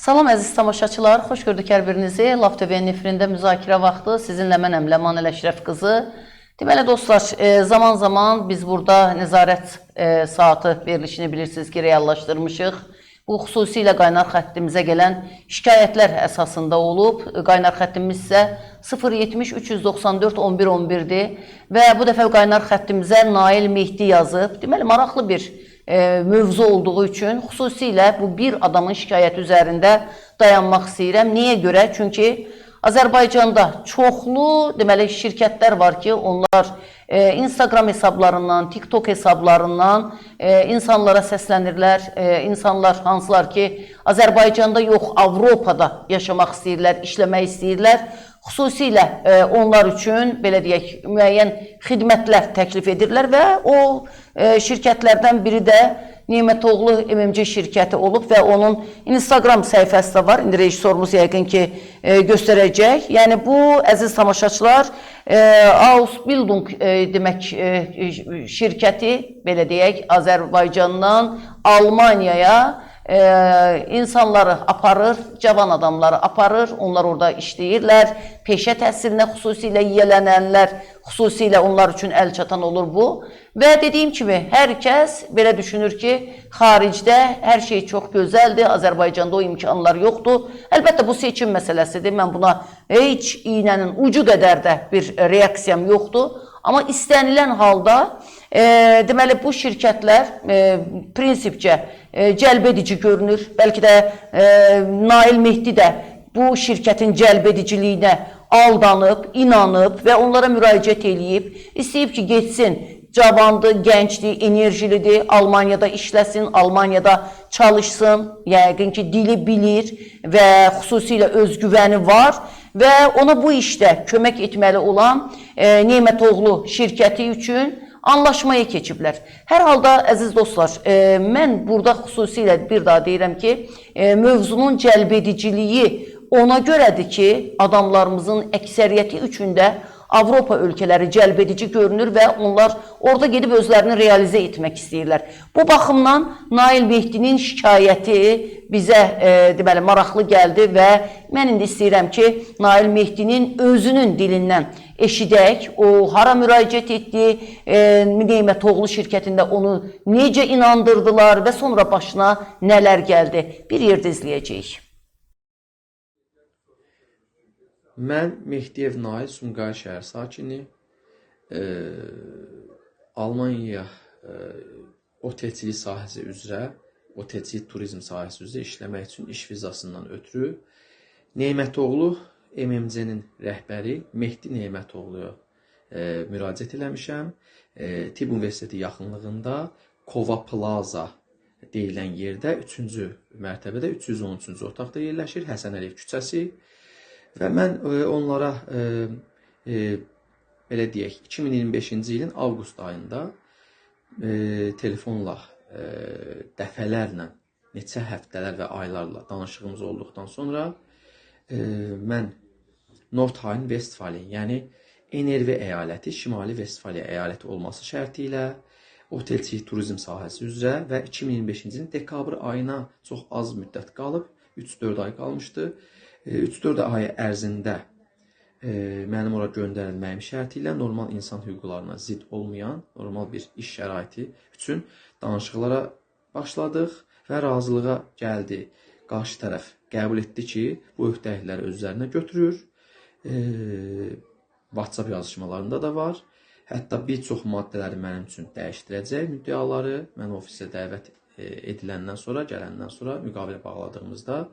Salam əziz tamaşaçılar, xoş gördük hər birinizi. Laf TV-nin efirində müzakirə vaxtı sizinlə mənəm Ləman Ələşrəf qızı. Deməli dostlar, zaman-zaman biz burada nəzarət saatı verilişini bilirsiniz ki, reallaşdırmışıq. Bu xüsusilə qaynar xəttimizə gələn şikayətlər əsasında olub. Qaynar xəttimiz isə 070 394 11 11-dir və bu dəfə qaynar xəttimizə Nail Mehdi yazıb. Deməli maraqlı bir mövzu olduğu üçün xüsusilə bu bir adamın şikayəti üzərində dayanmaq istəyirəm. Niyə görə? Çünki Azərbaycanda çoxlu deməli şirkətlər var ki, onlar Instagram hesablarından, TikTok hesablarından insanlara səslənirlər. İnsanlar hansılar ki, Azərbaycanda yox, Avropada yaşamaq istəyirlər, işləmək istəyirlər. Xüsusilə onlar üçün belə deyək, müəyyən xidmətlər təklif edirlər və o şirkətlərdən biri də Nemətoğlu MMC şirkəti olub və onun Instagram səhifəsi də var. İndi rejissorumuz yəqin ki göstərəcək. Yəni bu əziz tamaşaçılar, Ausbildung demək şirkəti belə deyək, Azərbaycandan Almaniyaya insanları aparır, cavan adamları aparır, onlar orada işləyirlər. Peşə təhsilinə xüsusilə yiyələnənlər, xüsusilə onlar üçün əl çatan olur bu. Və dediyim kimi, hər kəs belə düşünür ki, xaricdə hər şey çox gözəldir, Azərbaycanda o imkanlar yoxdur. Əlbəttə bu seçim məsələsidir. Mən buna heç iynənin ucu qədər də bir reaksiyam yoxdur. Amma istənilən halda deməli bu şirkətlər prinsipcə cəlb edici görünür. Bəlkə də Nail Mehdi də bu şirkətin cəlb ediciliyinə aldanıb, inanıb və onlara müraciət eləyib, istəyib ki, getsin. Cavandır, gəncdir, enerjilidir, Almaniyada işləsin, Almaniyada çalışsın. Yəqin ki, dili bilir və xüsusilə özgüvəni var və ona bu işdə kömək etməli olan Nemətoğlu şirkəti üçün anlaşmaya keçiblər. Hər halda əziz dostlar, mən burada xüsusilə bir daha deyirəm ki, mövzunun cəlbediciliyi ona görədir ki, adamlarımızın əksəriyyəti üçün də Avropa ölkələri cəlbedici görünür və onlar orada gedib özlərini realizə etmək istəyirlər. Bu baxımdan Nail Mehdinin şikayəti bizə deməli maraqlı gəldi və mən indi istəyirəm ki, Nail Mehdinin özünün dilindən eşidək. O hara müraciət etdi, Nemətoğlu şirkətində onu necə inandırdılar və sonra başına nələr gəldi. Bir yerdə izləyəcəyik. Mən Mehdiyev Nail, Sumqayıt şəhər sakini, Almaniya otelçilik sahəsi üzrə, otelçilik turizm sahəsi üzrə işləmək üçün iş vizasından ötürü Nemətoğlu MMC-nin rəhbəri Mehdi Nemətoğluya müraciət eləmişəm. Tibb Universiteti yaxınlığında Kova Plaza deyilən yerdə 3-cü mərtəbədə 313-cü otaqda yerləşir, Həsən Əliyev küçəsi. Və mən onlara belə deyək, 2025-ci ilin avqust ayında telefonla dəfələrlə, neçə həftələr və aylarla danışığımız olduqdan sonra mən Nordrhein-Westfalen, yəni NRV əyaləti, Şimali Vestfaliya əyaləti olması şərti ilə otelçilik turizm sahəsi üzrə və 2025-ci ilin dekabr ayına çox az müddət qalıb, 3-4 ay qalmışdı. 3-4 ay ərzində mənim ora göndərilməyim şərti ilə normal insan hüquqlarına zidd olmayan normal bir iş şəraiti üçün danışıqlara başladıq və razılığa gəldi. Qarşı tərəf qəbul etdi ki, bu öhdəlikləri öz üzərinə götürür. WhatsApp yazışmalarında da var. Hətta bir çox maddələri mənim üçün dəyişdirəcək müddəaları. Mən ofisə dəvət ediləndən sonra, gələndən sonra müqavilə bağladığımızda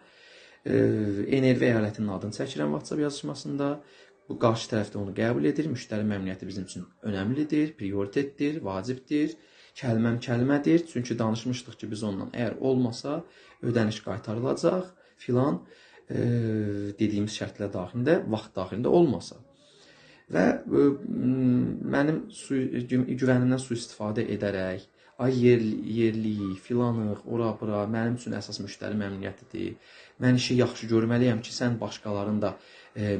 NRV əyalətinin adını çəkirəm WhatsApp yazışmasında. Bu qarşı tərəf də onu qəbul edir. Müştəri məmnuniyyəti bizim üçün önəmlidir, prioritetdir, vacibdir. Kəlməm kəlmədir. Çünki danışmışdıq ki, biz ondan əgər olmasa ödəniş qaytarılacaq filan dediyimiz şərtlər daxilində, vaxt daxilində olmasa. Və mənim güvənimdən sui-istifadə edərək, ay yerliyik, filanıq, ora bura, mənim üçün əsas müştəri məmnuniyyətidir. Mən işi yaxşı görməliyəm ki, sən başqalarını da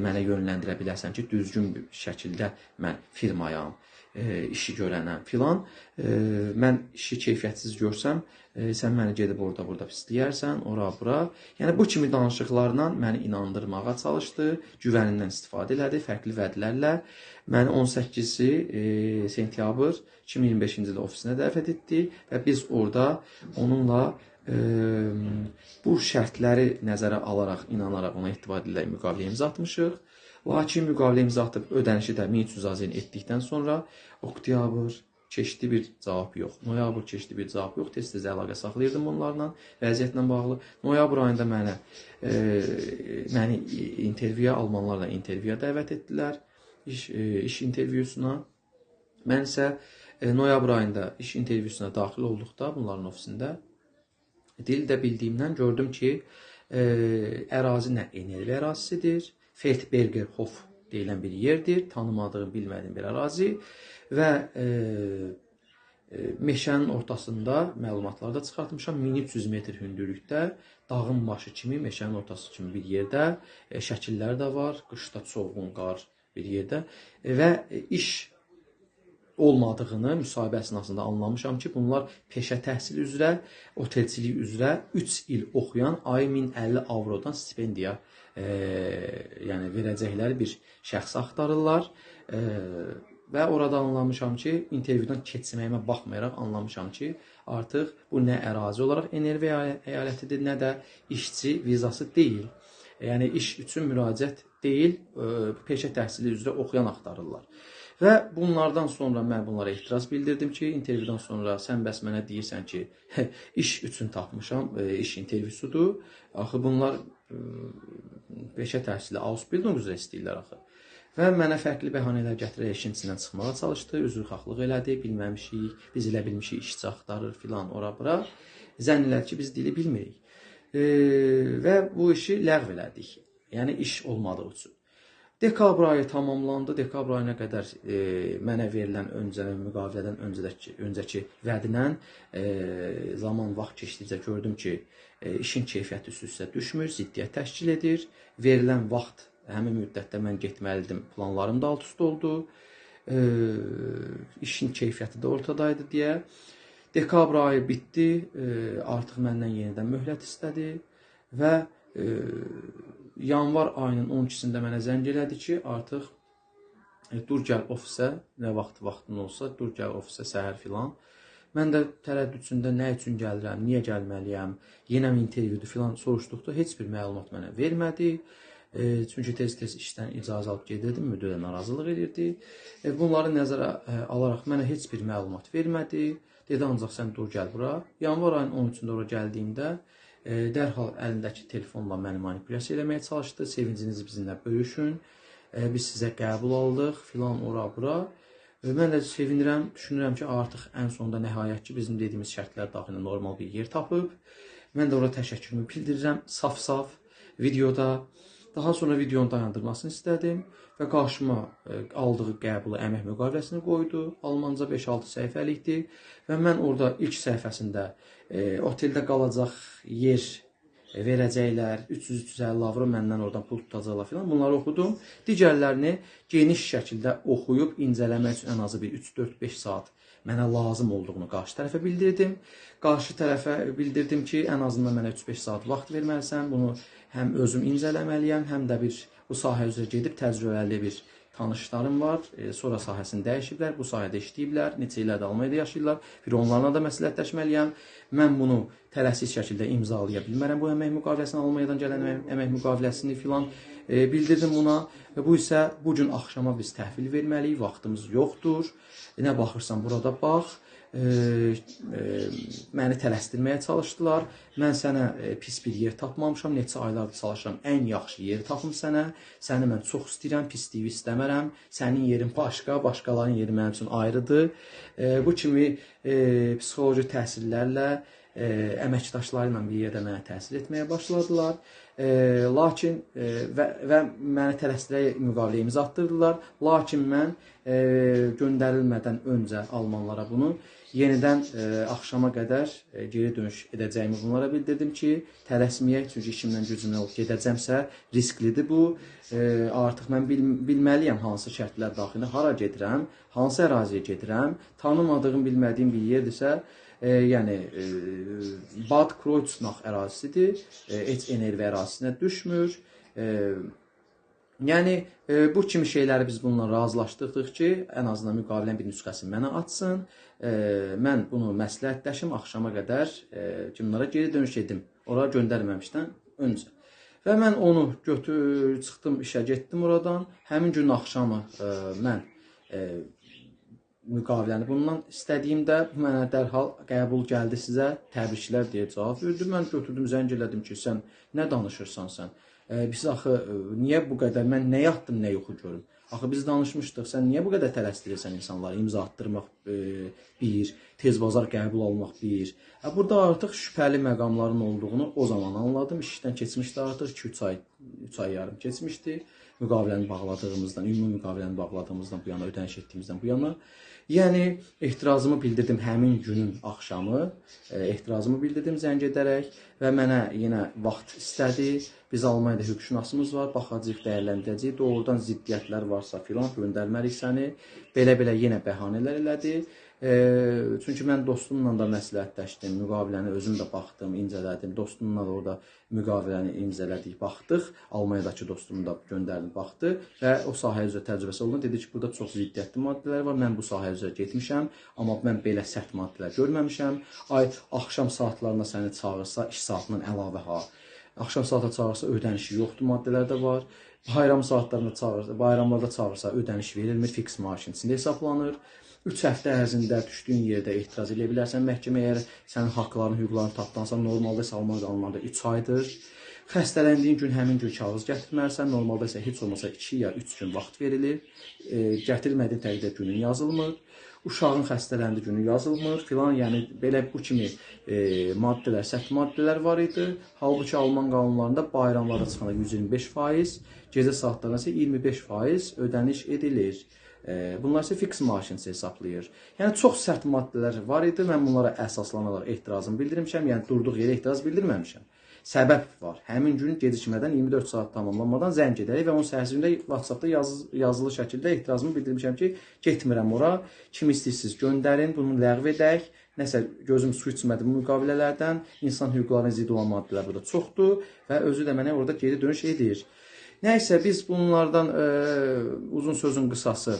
mənə yönləndirə biləsən ki, düzgün bir şəkildə mən firmayam. işi görənəm filan. Mən işi keyfiyyətsiz görsəm, sən məni gedib orada burada pisləyərsən, ora bura. Yəni bu kimi danışıqlarla məni inandırmağa çalışdı, güvənindən istifadə elədi, fərqli vədlərlə. Məni 18-ci sentyabr 2025-ci ildə ofisinə dəvət etdi və biz orada onunla bu şərtləri nəzərə alaraq, inanaraq ona etibar ilə müqavilə imza atmışıq. Lakin müqavilə imza atıb ödənişi də 1300 AZN etdikdən sonra oktyabr keçdi, bir cavab yox, noyabr keçdi, bir cavab yox. Tez-tez əlaqə saxlayırdım onlarla, vəziyyətlə bağlı. Noyabr ayında məni intervyuya, almanlarla intervyuya dəvət etdilər, iş intervyusuna. Mən isə noyabr ayında iş intervyusuna daxil olduqda bunların ofisində dil də bildiyimdən gördüm ki, ərazi nə NRV ərazisidir, Feldbergerhof deyilən bir yerdir, tanımadığım, bilmədiyim bir ərazi və meşənin ortasında məlumatlarda çıxartmışam, 1300 metr hündürlükdə, dağın başı kimi, meşənin ortası kimi bir yerdə, şəkillər də var, qışda çovğun, qar bir yerdə və iş olmadığını müsahibə əsnasında anlamışam ki, bunlar peşə təhsili üzrə, otelçilik üzrə 3 il oxuyan ayı 1050 avrodan stipendiya yəni verəcəkləri bir şəxs axtarırlar və orada anlamışam ki, intervyudan keçməyimə baxmayaraq anlamışam ki, artıq bu nə ərazi olaraq NRV əyalətidir, nə də işçi vizası deyil. Yəni iş üçün müraciət deyil, peşə təhsili üzrə oxuyan axtarırlar. Və bunlardan sonra mən bunlara etiraz bildirdim ki, intervyudan sonra sən bəs mənə deyirsən ki, iş üçün tapmışam, iş intervyusudur. Axı bunlar peşə təhsili Ausbildung üzrə istəyirlər axı. Və mənə fərqli bəhanələr gətirərək işin içindən çıxmağa çalışdı, üzrxahlıq elədi, bilməmişik, biz elə bilmişik işçi axtarır filan ora bura. Zənn elədi ki, biz dili bilmirik. Və bu işi ləğv elədik, yəni iş olmadığı üçün. Dekabr ayı tamamlandı. Dekabr ayına qədər mənə verilən öncədən müqavilədən öncəki vədlə zaman vaxt keçdikcə gördüm ki, işin keyfiyyəti üst-üstə düşmür, ziddiyyət təşkil edir. Verilən vaxt həmin müddətdə mən getməlidim, planlarım da alt-üst oldu. İşin keyfiyyəti də ortadaydı deyə. Dekabr ayı bitdi, artıq məndən yenidən möhlət istədi və yanvar ayının 12-sində mənə zəng elədi ki, artıq dur gəl ofisə, nə vaxt vaxtın olsa, dur gəl ofisə səhər filan. Mən də tərəddüd içində nə üçün gəlirəm, niyə gəlməliyəm, yenə mi intervyudur filan soruşduqda heç bir məlumat mənə vermədi. Çünki tez-tez işdən icazə alıb gedirdim, müdirə narazılıq edirdi. Bunları nəzərə alaraq mənə heç bir məlumat vermədi. Dedi, ancaq sən dur gəl bura. Yanvar ayının 13-ündə ora gəldiyimdə dərhal əlindəki telefonla məni manipulyasiya eləməyə çalışdı. Sevincinizi bizimlə bölüşün, biz sizə qəbul aldıq, filan ora bura. Mən də sevinirəm, düşünürəm ki, artıq ən sonda nəhayət ki, bizim dediyimiz şərtlər daxilində normal bir yer tapıb. Mən də ora təşəkkürümü bildirirəm saf-saf videoda. Daha sonra videonun dayandırmasını istədim və qarşıma aldığı qəbulu əmək müqaviləsini qoydu. Almanca 5-6 səhifəlikdir və mən orada ilk səhifəsində oteldə qalacaq yer verəcəklər, 300-350 avro məndən oradan pul tutacaqlar filan. Bunları oxudum. Digərlərini geniş şəkildə oxuyub incələmək üçün ən azı bir 3-4-5 saat mənə lazım olduğunu qarşı tərəfə bildirdim. Qarşı tərəfə bildirdim ki, ən azından mənə 3-5 saat vaxt verməlisən. Bunu həm özüm incələməliyəm, həm də bir bu sahə üzrə gedib təcrübəli bir tanışlarım var. Sonra sahəsini dəyişiblər, bu sahədə işləyiblər, neçə illərdir Almaniyada yaşayırlar. Bir onlarla da məsləhətləşməliyəm. Mən bunu tələsik şəkildə imzalaya bilmərəm bu əmək müqaviləsini, Almaniyadan gələn əmək müqaviləsini filan bildirdim buna. Bu isə bu gün axşama biz təhvil verməliyik, vaxtımız yoxdur. Nə baxırsan burada bax. Məni tələsdirməyə çalışdılar. Mən sənə pis bir yer tapmamışam, neçə aylardır çalışıram, ən yaxşı yeri tapım sənə. Səni mən çox istəyirəm, pisliyi istəmərəm. Sənin yerin başqa, başqalarının yeri mənim üçün ayrıdır. Bu kimi psixoloji təsirlərlə Əməkdaşları ilə bir yerdə mənə təsir etməyə başladılar. Lakin və məni tələsdirərək müqavilə imza atdırdılar. Lakin mən göndərilmədən öncə almanlara bunu yenidən axşama qədər geri dönüş edəcəyimi bunlara bildirdim ki, tələsməyək, çünki işimdən gücümdən olub gedəcəmsə risklidir bu. Artıq mən bilməliyəm hansı şərtlər daxilində hara gedirəm, hansı əraziyə gedirəm, tanımadığım, bilmədiyim bir yerdirsə, yəni Bad Kreuznach ərazisidir, heç NRV ərazisinə düşmür. Yəni bu kimi şeyləri biz bununla razılaşdırdıq ki, ən azından müqavilənin bir nüsxəsini mənə atsın. Mən bunu məsləhətləşim, axşama qədər ki, bunlara geri dönüş edim, ora göndərməmişdən öncə. Və mən onu çıxdım, işə getdim oradan. Həmin günün axşamı mən müqaviləni bundan istədiyimdə mənə dərhal qəbul gəldi sizə, təbriklər deyə cavab verdi. Mən götürdüm, zəng elədim ki, sən nə danışırsan sən? Biz axı niyə bu qədər, mən nə yatdım, nə yuxu görüm? Axı biz danışmışdıq, sən niyə bu qədər tələsdirirsən insanları? İmza atdırmaq bir, tez bazar qəbul almaq bir. Burada artıq şübhəli məqamların olduğunu o zaman anladım. İşdən keçmişdi artıq, 2-3 ay, 3 ay yarım keçmişdi. Müqaviləni bağladığımızdan, ümumi müqaviləni bağladığımızdan bu yana, ödəniş etdiyimizdən bu yana. Yəni, ehtirazımı bildirdim həmin günün axşamı, ehtirazımı bildirdim zəng edərək və mənə yenə vaxt istədi. Biz Almaniyada hüquqşünasımız var, baxacağıq, dəyərləndirəcəyik, doğrudan ziddiyyətlər varsa filan göndərmərik səni. Belə-belə yenə bəhanələr elədi. Çünki mən dostumla da məsləhətləşdim, müqaviləni özüm də baxdım, incələdim. Dostumla da orada müqaviləni imzələdik, baxdıq. Almaniyadakı dostumu da göndərdim, baxdı və o sahə üzrə təcrübəsi olduğunu dedi ki, burada çox ziddiyyətli maddələr var. Mən bu sahə üzrə getmişəm, amma mən belə sərt maddələr görməmişəm. Ay, axşam saatlarında səni çağırsa, iş saatından əlavə ha. Axşam saata çağırsa ödənişi yoxdur, maddələr də var. Bayram saatlarında çağırsa, bayramlarda çağırsa ödəniş verilmir, fiks maaşın içində hesablanır. 3 həftə ərzində düşdüyün yerdə etiraz edə bilərsən məhkəməyə, əgər sənin haqlarını, hüquqlarını tapdansa, normalda isə Alman qanunlarında 3 aydır. Xəstələndiyin gün həmin gün kağız gətirməlisən, normalda isə heç olmasa 2 ya 3 gün vaxt verilir. Gətirmədiyin təqdirdə günün yazılmır. Uşağın xəstələndiyi günü yazılmır filan, yəni belə bu kimi maddələr, sərt maddələr var idi. Halbuki Alman qanunlarında bayramlarda çıxanda 125%, gecə saatlarında isə 25% ödəniş edilir. Bunlar isə fiks maaşını hesablayır. Yəni çox sərt maddələr var idi. Mən bunlara əsaslanaraq etirazımı bildirmişəm. Yəni durduq yerə etiraz bildirməmişəm. Səbəb var. Həmin gün gecikmədən 24 saat tamamlanmadan zəng edərək və onun səhərsində WhatsApp-da yazılı şəkildə etirazımı bildirmişəm ki, getmirəm ora. Kim istəyirsiniz göndərin, bunu ləğv edək. Nəsə gözüm su içmədi bu müqavilələrdən. İnsan hüquqlarına zidd olan maddələr burada çoxdur və özü də mənə orada geri dönüş edir. Nəysə biz bunlardan uzun sözün qısası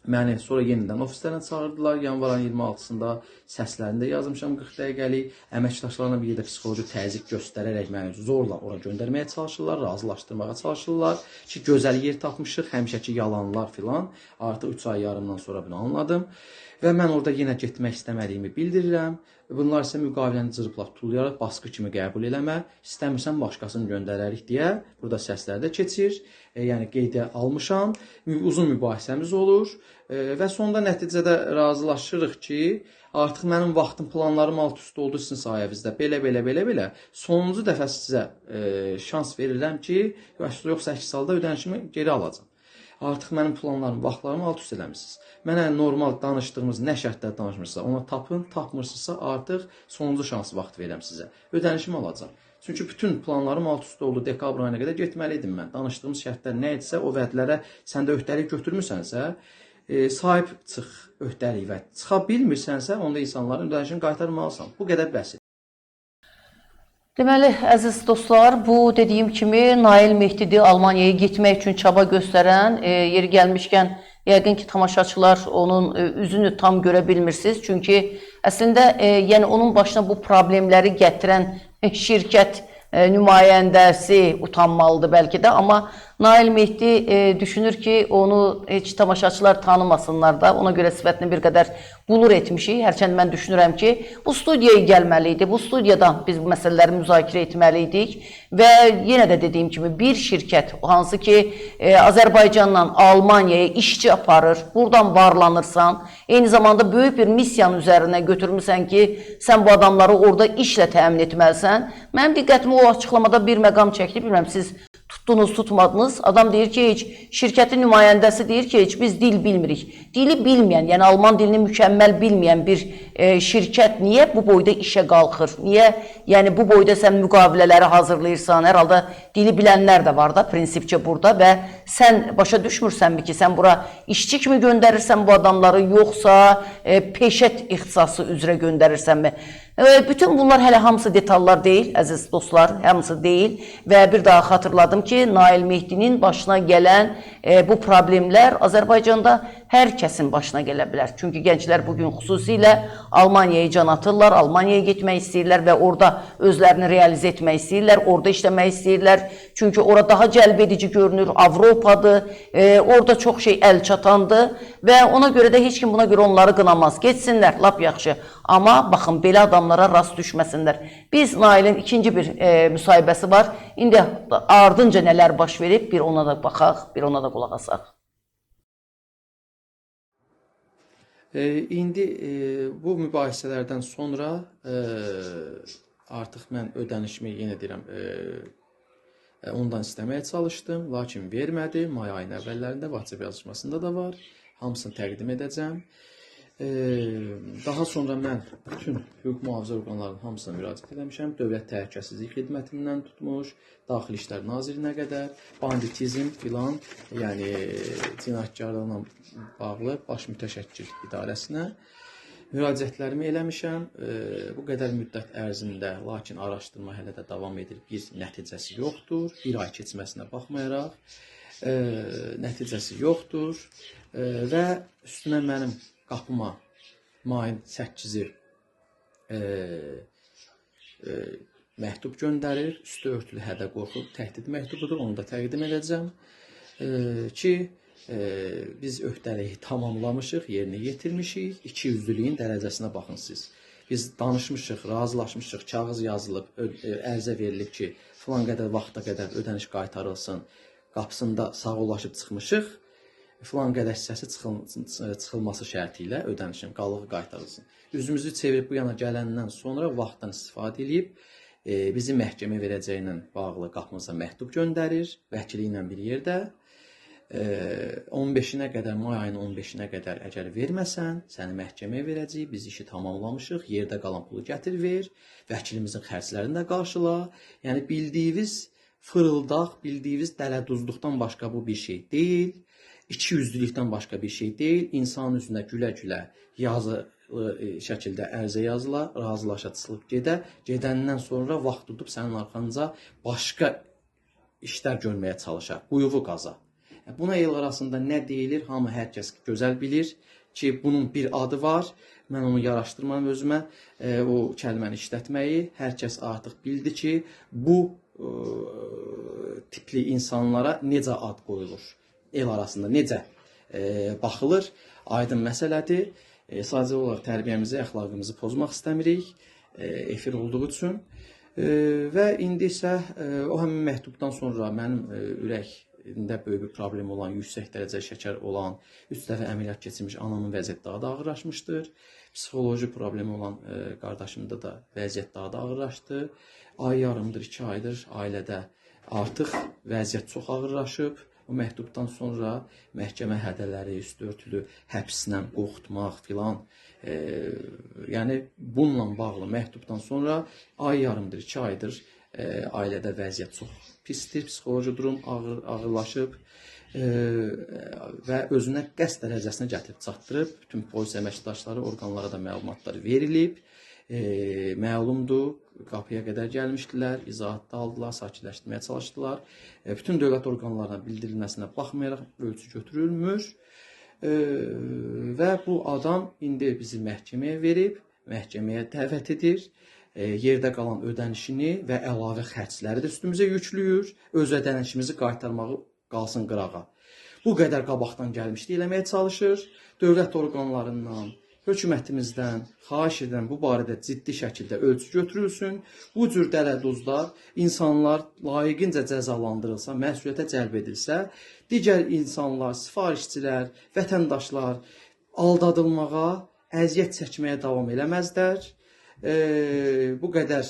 məni sonra yenidən ofislərə çağırdılar. Yanvar ayının 26-sında səslərində yazmışam 40 dəqiqəlik. Əməkdaşlarla bir yerdə psixoloji təzyiq göstərərək məni zorla ora göndərməyə çalışırlar, razılaşdırmağa çalışırlar ki, gözəl yer tapmışıq, həmişəki yalanlar filan. Artıq 3 ay yarımdan sonra bunu anladım. Və mən orada yenə getmək istəmədiyimi bildirirəm. Bunlar isə müqaviləni cırıplaq tullayaraq baskı kimi qəbul eləmə, istəmirsən başqasını göndərərik deyə burada səslər də keçir. Yəni qeydə almışam. Uzun mübahisəmiz olur və sonda nəticədə razılaşırıq ki, artıq mənim vaxtım, planlarım alt üst oldu sizin sayənizdə. Belə, belə, belə, belə. Sonuncu dəfə sizə şans verirəm ki, yoxsa əks halda ödənişimi geri alacağam. Artıq mənim planlarım, vaxtlarımı alt üst eləmişsiniz. Mənə normal danışdığımız nə şərtlər danışmırsınızsa, ona tapın, tapmırsınızsa artıq sonuncu şans vaxt verirəm sizə. Ödənişimi alacağam. Çünki bütün planlarım alt üst oldu. Dekabr ayına qədər getməli idim mən. Danışdığımız şərtlər nə idisə, o vədlərə sən də öhdəlik götürmürsənsə, sahib çıx öhdəlik və çıxa bilmirsənsə, onda insanların ödənişini qaytarmalısan. Bu qədər bəsit. Deməli, əziz dostlar, bu dediyim kimi Nail Mehdidir, Almaniyaya getmək üçün çaba göstərən, yeri gəlmişkən yəqin ki, tamaşaçılar onun üzünü tam görə bilmirsiniz. Çünki əslində, yəni onun başına bu problemləri gətirən şirkət nümayəndəsi utanmalıdır bəlkə də, amma Nail Mehdi düşünür ki, onu heç tamaşaçılar tanımasınlar da, ona görə sifətini bir qədər bulur etmişik. Hərçənd mən düşünürəm ki, bu studiyaya gəlməli idi, bu studiyadan biz bu məsələləri müzakirə etməli idik və yenə də dediyim kimi bir şirkət, hansı ki Azərbaycandan Almaniyaya işçi aparır, buradan varlanırsan, eyni zamanda böyük bir missiyanın üzərinə götürmüsən ki, sən bu adamları orada işlə təmin etməlisən. Mənim diqqətimi o açıqlamada bir məqam çəkdi, bilmirəm siz tutdunuz, tutmadınız. Adam deyir ki, heç şirkətin nümayəndəsi deyir ki, heç biz dil bilmirik. Dili bilməyən, yəni alman dilini mükəmməl bilməyən bir şirkət niyə bu boyda işə qalxır? Niyə, yəni bu boyda sən müqavilələri hazırlayırsan? Hər halda dili bilənlər də var da prinsipcə burada və sən başa düşmürsənmi ki, sən bura işçi kimi göndərirsən bu adamları, yoxsa peşə ixtisası üzrə göndərirsənmi? Bütün bunlar hələ hamısı detallar deyil, əziz dostlar, hamısı deyil və bir daha xatırladım ki, Nail Mehdinin başına gələn bu problemlər Azərbaycanda hər kəsin başına gələ bilər. Çünki gənclər bugün xüsusilə Almaniyaya can atırlar, Almaniyaya getmək istəyirlər və orada özlərini realizə etmək istəyirlər, orada işləmək istəyirlər. Çünki ora daha cəlb edici görünür, Avropadır, orada çox şey əl çatandır və ona görə də heç kim buna görə onları qınamaz. Getsinlər, lap yaxşı. Amma baxın, belə adamlara rast düşməsinlər. Biz Nailin ikinci bir müsahibəsi var. İndi ardınca nələr baş verib, bir ona da baxaq, bir ona da qulaq asaq. İndi bu mübahisələrdən sonra artıq mən ödənişimi yenə deyirəm, ondan istəməyə çalışdım, lakin vermədi. May ayının əvvəllərində WhatsApp yazışmasında da var. Hamısını təqdim edəcəm. Daha sonra mən bütün hüquq mühafizə orqanlarının hamısına müraciət eləmişəm. Dövlət Təhlükəsizlik Xidmətindən tutmuş, Daxili İşlər Nazirinə qədər, banditizm filan, yəni cinayətkarlıqla bağlı Baş Mütəşəkkil İdarəsinə müraciətlərimi eləmişəm. Bu qədər müddət ərzində, lakin araşdırma hələ də davam edir, bir nəticəsi yoxdur. Bir ay keçməsinə baxmayaraq nəticəsi yoxdur və üstünə mənim qapıma mayın 8-i məktub göndərir. Üstü örtülü hədə qorxu təhdid məktubudur. Onu da təqdim edəcəm ki, biz öhdəliyi tamamlamışıq, yerinə yetirmişik. İkiyüzlülüyün dərəcəsinə baxın siz. Biz danışmışıq, razılaşmışıq, kağız yazılıb, ərizə verilib ki, filan qədər vaxta qədər ödəniş qaytarılsın. Qapısında sağollaşıb çıxmışıq. Filan qədər hissəsi çıxılması şərti ilə ödənişin qalığı qaytarılsın. Üzümüzü çevirib bu yana gələndən sonra vaxtdan istifadə edib bizi məhkəməyə verəcəyinə bağlı qapımıza məktub göndərir, vəkili ilə bir yerdə. 15-inə qədər, may ayının 15-inə qədər əgər verməsən, səni məhkəməyə verəcəyik, biz işi tamamlamışıq, yerdə qalan pulu gətir ver, vəkilimizin xərclərini də qarşıla. Yəni bildiyiniz fırıldaq, bildiyiniz dələduzluqdan başqa bu bir şey deyil. İkiyüzlülükdən başqa bir şey deyil. İnsanın üzünə gülə-gülə yazı şəkildə ərizə yazıla, razılaşa çıxılıb gedə. Gedəndən sonra vaxt tutub sənin arxanca başqa işlər görməyə çalışar, quyuvu qaza. Buna el arasında nə deyilir, hamı hər kəs gözəl bilir ki, bunun bir adı var. Mən onu yaraşdırmam özümə, o kəlməni işlətməyi. Hər kəs artıq bildi ki, bu tipli insanlara necə ad qoyulur, el arasında necə baxılır, aydın məsələdir. Sadəcə olaraq tərbiyəmizi, əxlaqımızı pozmaq istəmirik efir olduğu üçün. Və indi isə o həmin məktubdan sonra mənim ürəyimdə böyük bir problem olan, yüksək dərəcə şəkər olan, 3 dəfə əməliyyat keçirmiş anamın vəziyyəti daha da ağırlaşmışdır. Psixoloji problemi olan qardaşımda da vəziyyət daha da ağırlaşdı. Ay yarımdır, 2 aydır ailədə artıq vəziyyət çox ağırlaşıb. O məktubdan sonra məhkəmə hədələri, üstü örtülü həbslə qorxutmaq filan, yəni bununla bağlı məktubdan sonra ay yarımdır, 2 aydır ailədə vəziyyət çox pisdir, psixoloji durum ağırlaşıb və özünə qəsd dərəcəsinə gətirib çatdırıb. Bütün polis əməkdaşları, orqanlara da məlumatlar verilib. Məlumdur, qapıya qədər gəlmişdilər, izahat da aldılar, sakitləşdirməyə çalışdılar. Bütün dövlət orqanlarına bildirilməsinə baxmayaraq ölçü götürülmür. Və bu adam indi bizi məhkəməyə verib, məhkəməyə dəvət edir. Yerdə qalan ödənişini və əlavə xərcləri də üstümüzə yüklüyür. Öz ödənişimizi qaytarmağı qalsın qırağa. Bu qədər qabaqdan gəlmişdi, eləməyə çalışır. Dövlət orqanlarından, hökumətimizdən xahiş edirəm bu barədə ciddi şəkildə ölçü götürülsün. Bu cür dələduzlar, insanlar layiqincə cəzalandırılsa, məsuliyyətə cəlb edilsə, digər insanlar, sifarişçilər, vətəndaşlar aldadılmağa, əziyyət çəkməyə davam eləməzlər. Bu qədər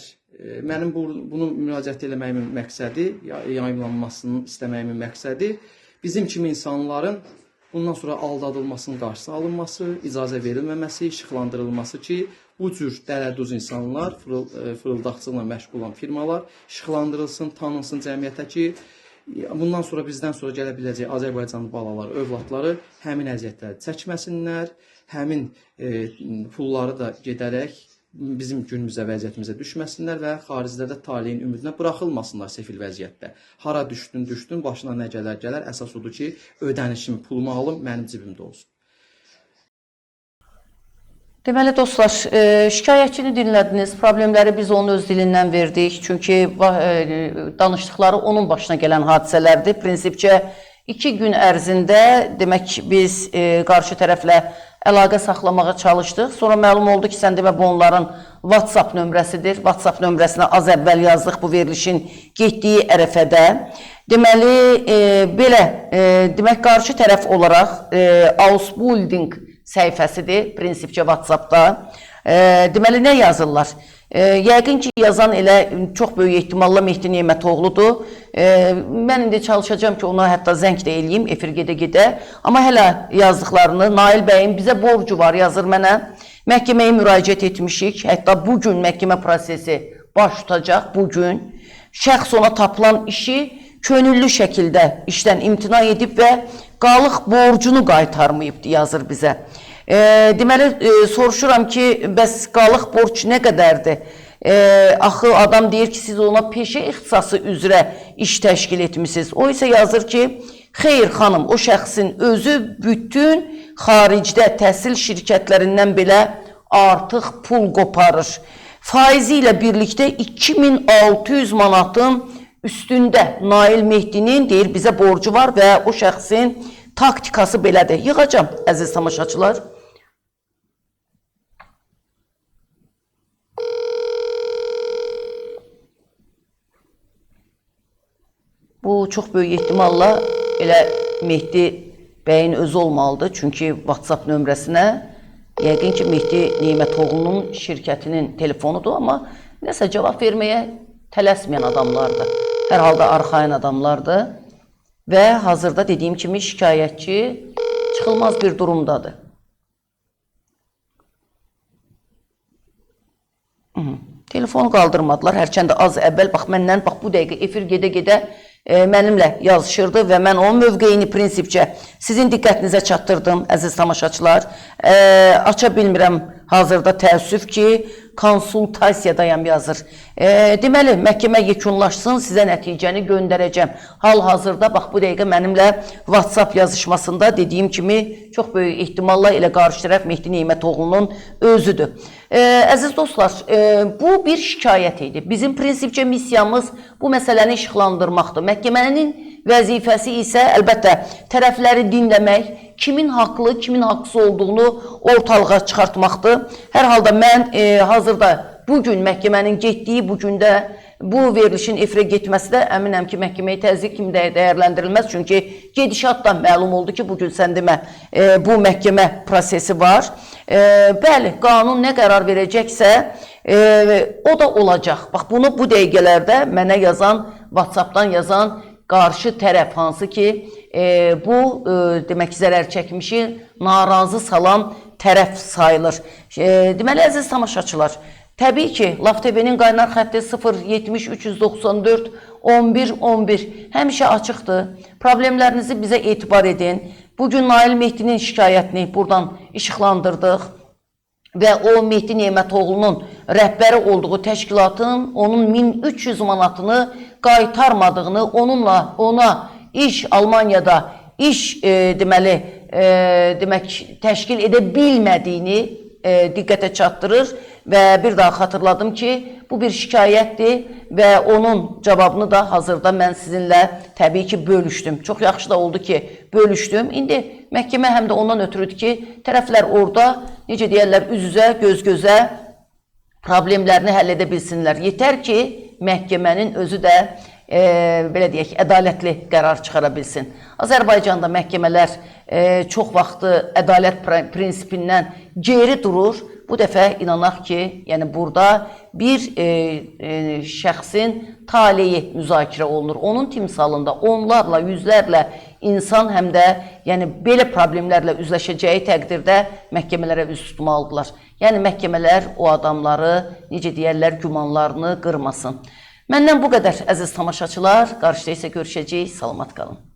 mənim bunu müraciət eləməyimin məqsədi, yayımlanmasını istəməyimin məqsədi bizim kimi insanların bundan sonra aldadılmasının qarşısı alınması, icazə verilməməsi, işıqlandırılması ki, bu cür dələduz insanlar, fırıldaqçılıqla məşğul olan firmalar işıqlandırılsın, tanınsın cəmiyyətə ki, bundan sonra bizdən sonra gələ biləcək Azərbaycanlı balalar, övladları həmin əziyyətləri çəkməsinlər, həmin pulları da gedərək bizim günümüzə, vəziyyətimizə düşməsinlər və xariclərdə taleyin ümidinə buraxılmasınlar sefil vəziyyətdə. Hara düşdün, düşdün, başına nə gələr, gələr. Əsas odur ki, ödənişimi, pulumu alım, mənim cibimdə olsun. Deməli dostlar, şikayətçini dinlədiniz. Problemləri biz onun öz dilindən verdik. Çünki danışdıqları onun başına gələn hadisələrdir. Prinsipcə 2 gün ərzində demək biz qarşı tərəflə əlaqə saxlamağa çalışdıq. Sonra məlum oldu ki, sən demə bu onların WhatsApp nömrəsidir. WhatsApp nömrəsinə az əvvəl yazdıq bu verilişin getdiyi ərəfədə. Deməli, belə, demək qarşı tərəf olaraq Ausbuilding səhifəsidir, prinsipcə WhatsApp-da. Deməli, nə yazırlar? Yəqin ki, yazan elə çox böyük ehtimalla Mehdi Nemətoğludur. Mən indi çalışacağam ki, ona hətta zəng də eləyim, efir gedə-gedə. Amma hələ yazdıqlarını, Nail bəyin bizə borcu var, yazır mənə. Məhkəməyə müraciət etmişik. Hətta bugün məhkəmə prosesi baş tutacaq, bugün. Şəxs ona tapılan işi könüllü şəkildə işdən imtina edib və qalıq borcunu qaytarmayıb, yazır bizə. Deməli, soruşuram ki, bəs qalıq borc nə qədərdir? Axı, adam deyir ki, siz ona peşə ixtisası üzrə iş təşkil etmişsiniz. O isə yazır ki, xeyr xanım, o şəxsin özü bütün xaricdə təhsil şirkətlərindən belə artıq pul qoparır. Faizi ilə birlikdə 2600 manatın üstündə Nail Mehdinin, deyir, bizə borcu var və o şəxsin taktikası belədir. Yığacam, əziz tamaşaçılar. Bu, çox böyük ehtimalla elə Mehdi bəyin özü olmalıdır. Çünki WhatsApp nömrəsinə yəqin ki, Mehdi Nemətoğlunun şirkətinin telefonudur, amma nəsə cavab verməyə tələsməyən adamlardır. Hər halda arxayın adamlardır. Və hazırda dediyim kimi şikayətçi çıxılmaz bir durumdadır. Telefonu qaldırmadılar. Hərçənd də az əvvəl, bax məndən, bax bu dəqiqə efir gedə-gedə mənimlə yazışırdı və mən onun mövqeyini prinsipcə sizin diqqətinizə çatdırdım, əziz tamaşaçılar. Aça bilmirəm hazırda, təəssüf ki, konsultasiyadayam yazır. Deməli, məhkəmə yekunlaşsın, sizə nəticəni göndərəcəm. Hal-hazırda, bax bu dəqiqə mənimlə WhatsApp yazışmasında dediyim kimi çox böyük ehtimalla elə qarşı tərəf Mehdi Nemətoğlunun özüdür. Əziz dostlar, bu bir şikayət idi. Bizim prinsipcə missiyamız bu məsələni işıqlandırmaqdır. Məhkəmənin vəzifəsi isə əlbəttə tərəfləri dinləmək, kimin haqlı, kimin haqsız olduğunu ortalığa çıxartmaqdır. Hər halda mən hazırda bugün məhkəmənin getdiyi bu gündə bu verilişin efirə getməsi də əminəm ki, məhkəməyə təzyiq kimi də dəyərləndirilməz. Çünki gedişatdan məlum oldu ki, bugün sən demə bu məhkəmə prosesi var. Bəli, qanun nə qərar verəcəksə o da olacaq. Bax, bunu bu dəqiqələrdə mənə yazan, WhatsApp-dan yazan qarşı tərəf hansı ki, bu demək zərər çəkmişi narazı salan tərəf sayılır. Deməli, əziz tamaşaçılar, təbii ki, Laf TV-nin qaynar xətti 070 394 11 11 həmişə açıqdır. Problemlərinizi bizə etibar edin. Bugün Nail Mehdinin şikayətini buradan işıqlandırdıq və o Mehdi Nemətoğlunun rəhbəri olduğu təşkilatın onun 1300 manatını qaytarmadığını, onunla ona iş Almaniyada iş demək təşkil edə bilmədiyini diqqətə çatdırır Və bir daha xatırladım ki, bu bir şikayətdir və onun cavabını da hazırda mən sizinlə təbii ki, bölüşdüm. Çox yaxşı da oldu ki, bölüşdüm. İndi məhkəmə həm də ondan ötürüdür ki, tərəflər orada, necə deyərlər, üz-üzə, göz-gözə problemlərini həll edə bilsinlər. Yetər ki, məhkəmənin özü də belə deyək, ədalətli qərar çıxara bilsin. Azərbaycanda məhkəmələr çox vaxtı ədalət prinsipindən geri durur. Bu dəfə inanaq ki, yəni burada bir şəxsin taleyi müzakirə olunur. Onun timsalında onlarla, yüzlərlə insan həm də yəni belə problemlərlə üzləşəcəyi təqdirdə məhkəmələrə üz tutmalıdırlar. Yəni məhkəmələr o adamları, necə deyərlər, gümanlarını qırmasın. Məndən bu qədər əziz tamaşaçılar. Qarşıda isə görüşəcəyik. Salamat qalın.